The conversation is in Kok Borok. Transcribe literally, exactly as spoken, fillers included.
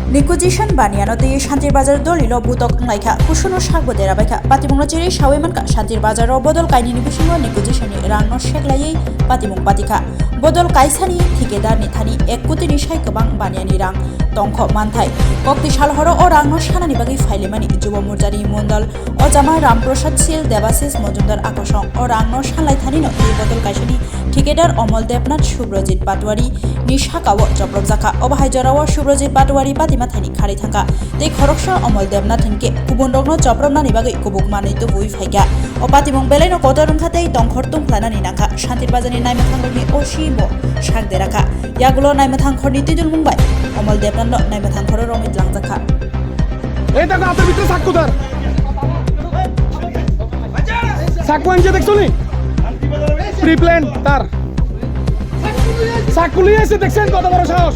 Negotiation baniano tei Shantir Bazar dolilo butok wnglaikha, kusuno sakbo derabaikha, patimungno chirwi sawi mankha. Shantir Bazaro bodol kainini bisingo negotiation ni rangno seklaiwi patimung patikha. Bodol kaisani thikedarni thani ek kotini sai kwbang baniani rang tongkho manthai. Kokti sal horo o rangno sanani bagwi phailaimani Jubo Morchani Mondol Ojama Ramprasad Sil Debasis Mojumdar akosong o rangno sanlai thanino tei bodol kaisani thikadar Omol Debnath Subrojit Patwari ni sakao choprobjakha. Obo hai jorao Subrojit Patwari patima thani kharwi thangkha tei khoroksa Omol Debnath hinkhe kubunrokno chopropnani bagwi kubuk manwi tubui phaikha. O patimung belaino kotor wngkha tei tongkhor tungphlanani nangkha. Shantir Bazarni naimwthangrokni O C bo sak derakha. Yagulo naimwthang khorni twidulmung bai Omol Debnathno naimwthang khoro romwi twlangjakha. এই দেখো, হাতের ভিতরে চাক্কু তার। চাক্কু আনছে, দেখছো নি? প্রি প্ল্যান তার। চাক্কু নিয়ে এসে দেখছেন কত বড় সাহস?